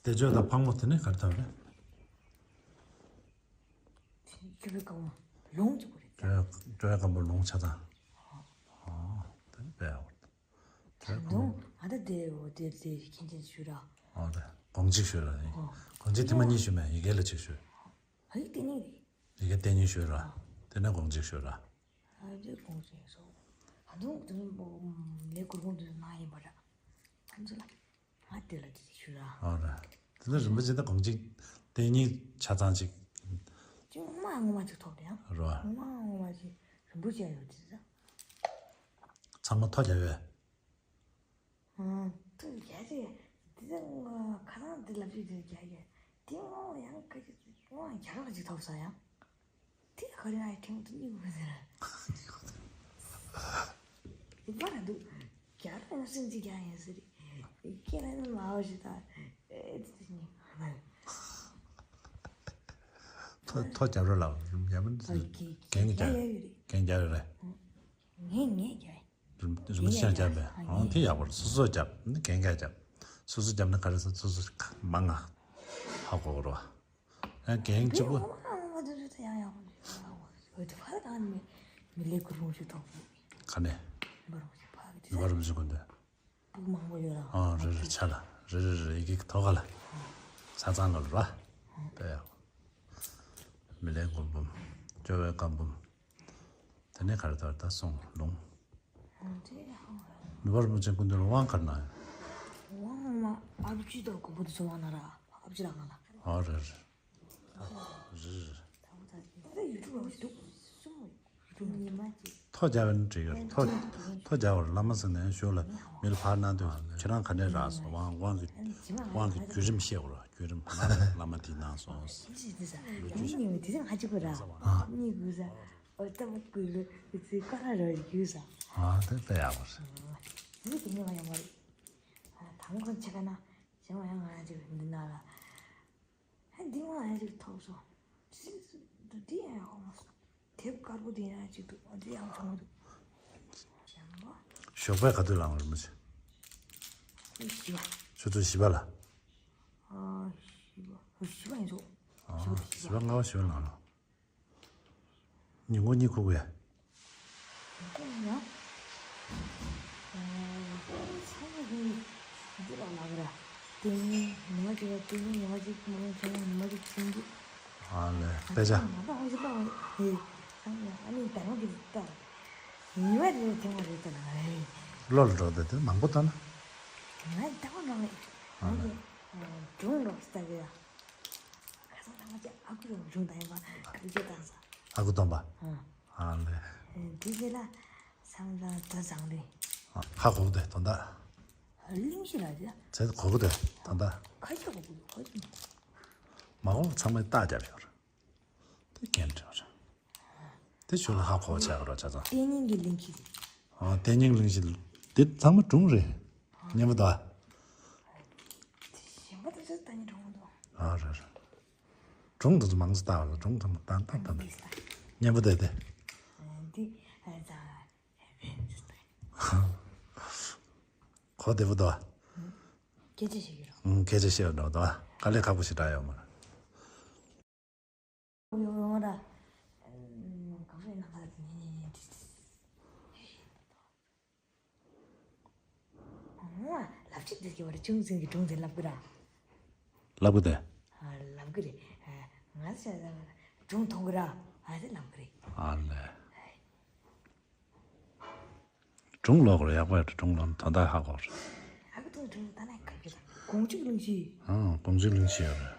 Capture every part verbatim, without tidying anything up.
བཟླས་བརྗོད་དང་ཕག་མོ་དེ་ནི་ག་རེ་ཐོབ་རེད། སྤྲོ་བའི་སྐར་མ་ལུང་གཅིག་པོ་རེད། སྤྲོ་བའི་སྤྲོ་བའི་སྐར་མ་ལུང་ཆ་ཚང་། ཨོ། དེ་ནི་དཔེ་ཡག་པོ་རེད། སྤྲོ་བའི་སྐར་མ་ལུང་ཨ་ད་དེ་འོ་དེ་དེ་མཁན་ཆེན་ཞུ་ར། ཨོ་རེད། དགོངས་གཅིག་ཞུ་ར་ནི། ཨོ། དགོངས་གཅིག་ཐེངས་མ་གཉིས་ཞུ་མེད། ཡི་གེ་ལ་གཅིག་ཞུ། ཨ་ཡིག་དེ་ནི་རེད། ཡི་གེ་དེ་གཉིས་ཞུ་ར། དེ་ནས་དགོངས་གཅིག་ཞུ་ར། ཨ་དེ་དགོངས་གཅིག་སོ། ཨ་དུང་དུང་མོ་ལས་གུར་གུང་དུ་ན་ཡིན་པ་ར། ཨ་ཚོ་ལ། ང་དེ་ལ་དེ་ཞུ་ར། ཨོ་ར། དེ་ལ་རིན་པོ་ཆེ་ད་དགོངས་གཅིག་དེ་གཉིས་ཆ་ཚང་གཅིག་ཅུང་མ་ངོ་མ་ཅིག་ཐོབ་རེད་ཨ། རོ། ངོ་མ་ངོ་མ་ཅིག་རིན་པོ་ཆེ་ཡོད་དེ་ས། ཚང་མ་ཐོ་རྒྱབ་པས། ཨང་། ཐོ་རྒྱབ་ཅིག་དེ་ཚོ་ཁ་སང་དེ་ལབ་ཅིག་དེ་རྒྱབ་ཀྱི་དེ་ངོ་ཡང་ཁ་ཅིག་ངོ་རྒྱ་གར་ཅིག་ཐོབ་ས་ཡང་། དེ་ཁོ་རང་ཨེ་ཐེངས་དུ་གཉིས་པོ་ཟེར། དེ་པར་འདུག་རྒྱ་ར་ན་སེམས་ཅི་རྒྱ་ཡིན་ཟེར། ཁྱེད་རང་ནི་མ་འོ་ཞིག་དང་ཨེ་ཙི་ཙི་ནི། ཐོ་ཐོ་རྒྱབ་རོགས་ལ་རྒྱ་མི་ཨ་གན་གན་རྒྱ་རྒྱ་ཡོད་རེད། གན་རྒྱ་རེད། ངས་ངས་རྒྱ་ཡིན། རིམ་རིམ་པ་ཤར་རྒྱབ་པས། ཨང་དེ་ཡག་པོ་རེད། སོ་སོ་རྒྱབ་ནི་གན་རྒྱ་རྒྱབ། སོ་སོ་རྒྱབ་ནི་ག་རེ་ཟེར་སོ་སོ་མང་ང་ཧ་གོ་གི་རོ། ཨ་གན་གཅིག་པོ། ག་ནས། མི་བར་མི་ཞིག་ཀུན་ཏུ། ཨ་རེ་རེ་ཆ་ལ་རེ་རེ་རེ་ཡི་གེ་ཐོག་ཁ་ལ་ཆ་ཚང་ལ་ར། དཔེ་ཡག་མི་ལའི་མགོན་འབུམ། སྤྲོ་བའི་བཀའ་འབུམ། དེ་ནས་ག་རེ་ཐོར་ད་སོང་ལུང་། ནུབ་པར་མུ་ཆེན་ཀུན་ཏུ་དབང་གར་ན། དབང་ཨ་བཅུ་དང་དགུ་པོ་དེ་ཚོ་དབང་ན་ར་ཨ་བཅུ་ར་གང་ལ། ཨ་རེ་རེ། རེ་རེ། ཐོ་རྒྱབ་པ་ནི་འགྲིག་ཡོད། ཐོ་ཐོ་རྒྱབ་པར་བླ་མ་ཟེར་ནས་ཞུ་ལ་མི་ལ་ཕར་གནང་དུས་ཁྱེད་རང་ག་ནས་རག་སོང་དབང་དབང་གི་དབང་གི་བརྒྱུད་རིམ་བཤད་དགོས་ར། བརྒྱུད་རིམ་ང་ལ་བླ་མ་དེས་གནང་སོང་། ལོ་རྒྱུས་ཤིག་དེ་ས་ཡིན་ནི་དེ་ཚོ་ང་གཅིག་པུ་ར་གཉིས་དགོས་ས། ཨོ་ལྟ་བུ་ཀུན་ལ་ཚིག་ཀ་ར་ར་རྒྱུ་ས། ཨ་དེ་དཔེ་ཡག་པོ་རེད། ཨ་དེ་དེ་ངས་མ་ཡོང་བ་རེད། ཨ་དང་ཁོ་ཆེ་ཁ་ན་ཞེ་མ་ཡང་ང་རང་ཅིག་འདི་ན་ལ། ཨ་འདི་ང་རང་ཅིག་ཐོབ་སོང་། ཅི་ཟེར་འདི་ཡང་ཡོང་མ་སོང་། དེབ་དཀར་པོ་འདི་ཡང་ཅིག་འདུག་འདི་ཡང་བྱུང་མ་འདུག་གཞན་པ། ཞོགས་པའི་ག་དུས་ལངས་རེད་མ་ཆེ། ཨ་བཞི་པ། ཆུ་ཚོད་བཞི་པ་ལ། ཨ་བཞི་པ་བཞི་པ་ཡིན་ཚོ། ཨ་བཞི་པ་ལྔ་པ་བཞི་པ་ལངས་ལ། ཉིན་གུང་གཉིད་ཁུག་གས། ཉིན་གུང་ཡང་། ཨ་ཚང་མ་གིས་འདི་ལ་ལབ་ར། དེ་ནི་ཉི་མ་གཅིག་ལ་དེ་ནི་ཉི་མ་གཅིག་མ་ཡོང་ཁྱེད་རང་ཉི་མ་གཅིག་ཕྱིན་གྱི། ཨ་ལས་དཔེ་ཆ། ང་ད་ཧོ་ཞིག་ལྟ་བ་ཧེ། ཨ་ནི་ད་རུང་གི་ལྟ། ཉི་མ་རེ་ཐེངས་མ་རེ་ལྟ་ན་ཧེ། བློ་ལ་འགྲོ་དེ་དེ་མང་པོ་ལྟ་ན། ང་ལྟ་བ་འགྲོ་མེད། ཨ་ལས། ང་གི་སྒྲུང་འགྲོ་ལྟ་གི་ཡ། ཁ་སང་ཐང་ཅིག་ཨ་ཁུ་རང་བྱུང་དང་ཡིན་པ་ག་རེ་བྱེད་དང་ས། ཨ་ཁུ་སྟོན་པ། ཨ་ལས། དེ་རྗེས་ལ་སང་ལ་ད་བཟང་རེད། ཧ་གོ་གི་འདུག་དོན་དག་གླེང་གཞི་ར་རེད། ཚེ་གོ་གི་འདུག་དོན་དག་ཁ་ཤས་གོ་གི་འདུག་ཁ་ཤས། མ་གོ་ཚང་མས་རྟགས་རྒྱབ་ཡོད་རེད། དེ་རྒན་འདྲ་བ་རེད། དེ་ཞུ་ལ་ཧ་གོ་བྱ་གི་རོ་ཆ་ཚང་། དེ་སྙིང་གི་གླེང་གཞི་རེད། ཨ་དེ་སྙིང་གླེང་གཞི་དེ་ཚང་མ་སྒྲུང་རེད། སྙན་པོ་འདུག་ཨ། གཞན་པ་དེ་ཚོ་ད་ནི་གྲོང་དུ། ཨ་རེད་རེད། སྒྲུང་དེ་ཚོ་མང་ཙམ་ལྟ་བ་ལ་སྒྲུང་དེ་མོ་ཏན་ཏན་ཏན་ཏན། སྙན་པོ་དེ་དེ། འདི་ཨ་ཙང་། གོ་བདེ་པོ་འདུག་ཨ། སྐད་ཆ་བཤད་ཀྱི་རེད། ཨང་སྐད་ཆ་བཤད་འགྲོ་འདུག་ཨ། དཀའ་ལས་ཁག་པོ་ཞིག་རག་ཡོད་མ་རེད། ཡོང་ར། གང་རེད་ན་ག་ལ་ནི། ཨང་། ལབ་ཅིག་འདི་གི་བར་ཅུང་ཟིན་གྱི་སྒྲུང་དེ་ལབ་གི་ར། ལབ་གི་དེ། ཨ་ལབ་གི་རེད། ཨ་ང་ཚོ་སྒྲུང་མཐོང་གི་ར། ཨ་དེ་ལབ་གི་རེད། ཨ་ལས། སྒྲུང་ཀློག་རེད་ཡག་པོ་ཡོད་རེད། སྒྲུང་ཀློག་དོན་དག་ཧ་གོ་རེད། ཨ་ཁུ་ཐུང་སྒྲུང་ད་ནས་ག་གི་ར། དགོངས་གཅིག་གླེང་གཞི། ཨང་དགོངས་གཅིག་གླེང་གཞི་ཡོད་རེད།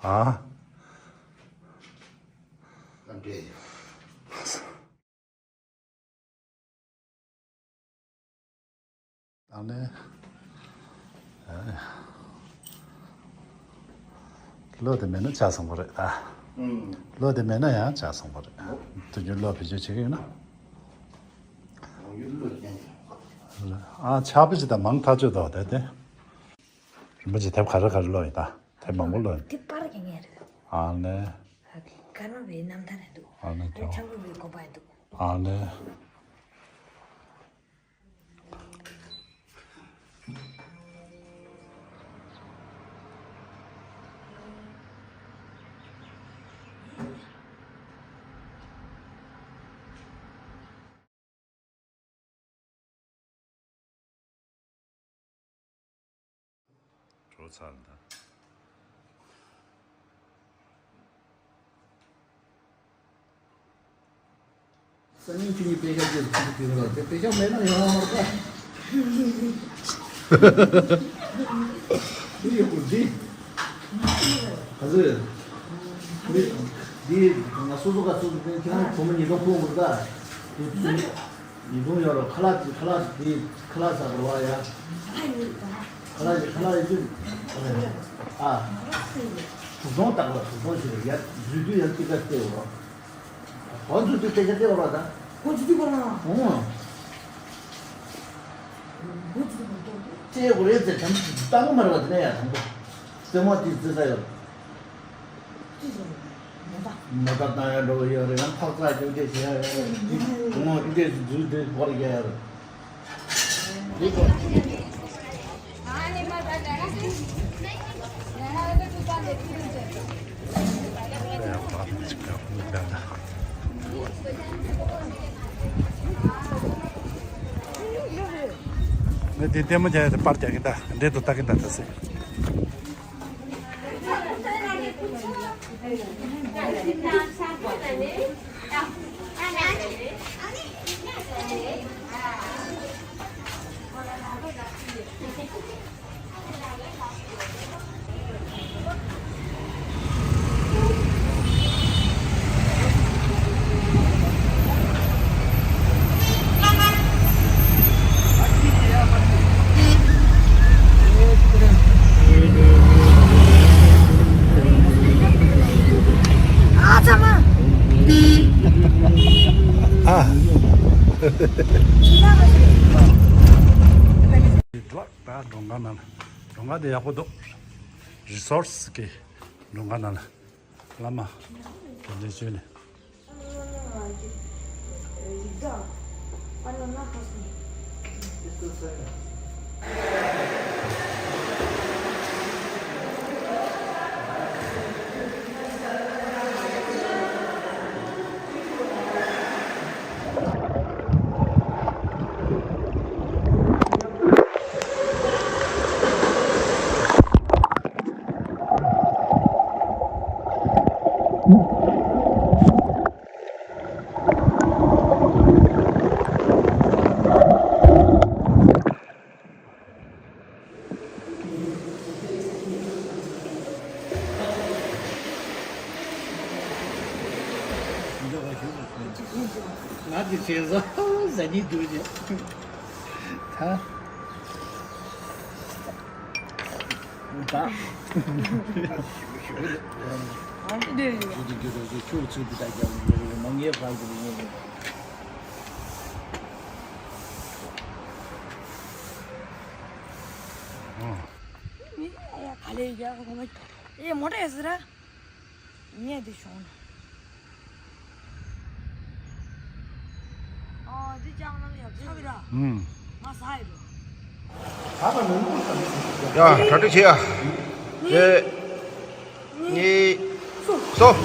ཨ། ཨ་ནི། ཨ། བློ་དེ་མེད་ན་ཆགས་སོང་བ་རེད་ད། ཨུམ། བློ་དེ་མེད་ན་ཡང་ཆགས་སོང་བ་རེད། དུས་རྒྱུན་བློ་བེད་སྤྱོད་བྱེད་ཀྱི་ཡོད་ན། ཨ། ཆགས་པ་ཅི་དང་མང་ཐག་ཆོད་དོ་དེ་དེ། རིན་པོ་ཆེ་དེབ་ག་རེ་ག་རེ་ཀློག་ཡིན་ད། དེབ་མང་པོ་ཀློག་ཡིན། དེབ་པར་གྱི་ངེས་རེད། ཨ་ནི། ཀརྨ་པའི་རྣམ་ཐར་རེད་འདུག་ཨ་ནི་ཀྱང་། ཆང་ཕུ་བའི་དགོན་པ་འདུག་ཨ་ནི། འགྲོ་ཚར་ད། སང་ཉིན་ཁྱོད་ཀྱིས་དཔེ་ཆ་དེ་ཚོ་ཁྱོད་ཀྱིས་དེ་དཔེ་ཆ་མེད་ན་ཡོང་བ་མ་རེད་ད། འདི་ཡོད་དགོས་འདི། ག་ཚོད། འདི་འདི་ང་སོ་སོ་ག་སོ་སོ་དེ་ཁྱེད་རང་བུ་མོ་ཉིས་སྟོང་ཕུལ་དགོས་ད། ཉིས་སྟོང་ཡོད་རོགས། ཁ་ལག་ཁ་ལག་དེ་ཁ་ལག་ཟ་དགོས་བ་ཡ། ཁ་ལག་ཁ་ལག་ཡོད་དུས། ཨ། དྲུག་སྟོང་བཏགས་ལ་དྲུག་སྟོང་ཞིག་རེད་ཡ། འཛུལ་དུས་ཡང་ཅི་ག་སྟེར་རོགས། གོ་འཛུལ་དུས་སྐད་ཆ་སྟེར་རོགས་ད། གོ་འཛུལ་དུས་གོ་ན། ཨོ། གོ་འཛུལ་དུས་གོ་ན། སྟེར་དགོས་རེད་ཟེར་དམ་བཏང་གི་མ་རེད་བ་དེ་ནས་ཡ་དང་པོ། རྩེད་མོ་དེ་རྩེ་ས་ཡོད། མོ་ཊ་བཏང་ཡ་འགྲོ་གི་ཡོད་རེད། ཡང་འཕག་འཚག་རྒྱུག་འདེད་བྱེད་ཡ་ཡོད་རེད། ངོ་འདི་འདྲས་འཛུལ་འདུག་བོར་རྒྱག་ཡ་རེད། ངས་འདི་ལྟད་མོ་རྒྱག་ཡ་དེ་པར་རྒྱག་གིན་གདའ། འདྲེ་དུ་ལྟ་གིན་གདའ་ད་ཟེར། ཨ། ད་མགྲོན་ཁང་ནང་ལ། མགྲོན་ཁང་དེ་ཡག་པོ་འདུག་རི་སོར་སི་གི་མགྲོན་ཁང་ནང་ལ། བླ་མ་དགེ་འདུན་ཆོས་གླིང་། ང་གི་བྱས་ཙང་ཟ་སྙིང་འདོད་ཀྱི། ད། ད། ཨ་ནི་འདི་རེད། འདི་འདི་འདི་འདི་ཁྱོད་ཚོས་འདི་ལྟར་རྒྱབ་ཡོད་རེད། མ་ངའི་བར་གྱི་ཡོད་རེད། ཨ། མི་ཡ་ག་ལེ་ཡ་གོ་མ། ཨེ་མོ་ཊ་ཡ་ཟེར་ར། ངས་འདི་ཤོང་ན། ཨ་འདི་ཅང་ནང་ཡག་ཆག་གི་ར། ཨུམ། ང་ཟ་ཡི་ར། ཡ་གྲ་སྒྲིག་བྱེད་ཡ། གཅིག་གཉིས། གསུམ།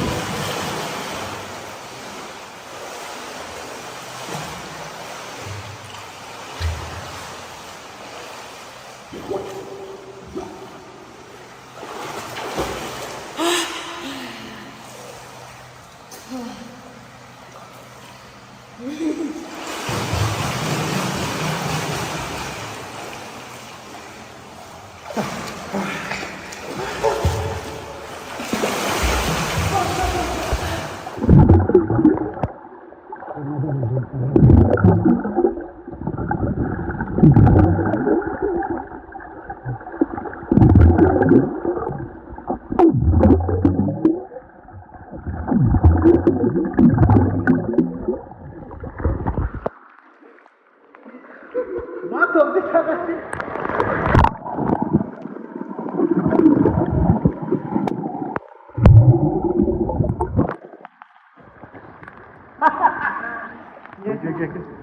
ཞོགས་པ་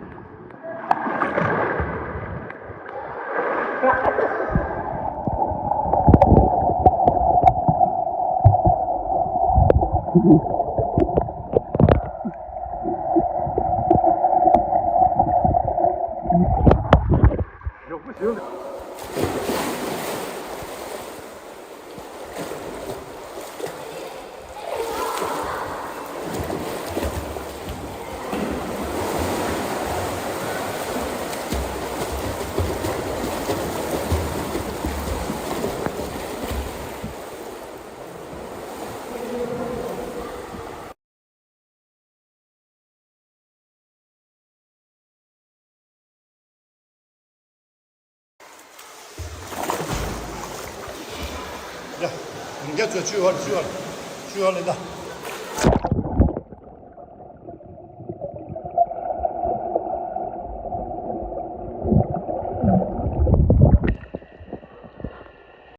ཞོགས། ཡ། རྒྱ་ཚོ་ཆུ་ཧོར་ཆུ་ཧོར་ཆུ་ཧོར་ལེ་ད།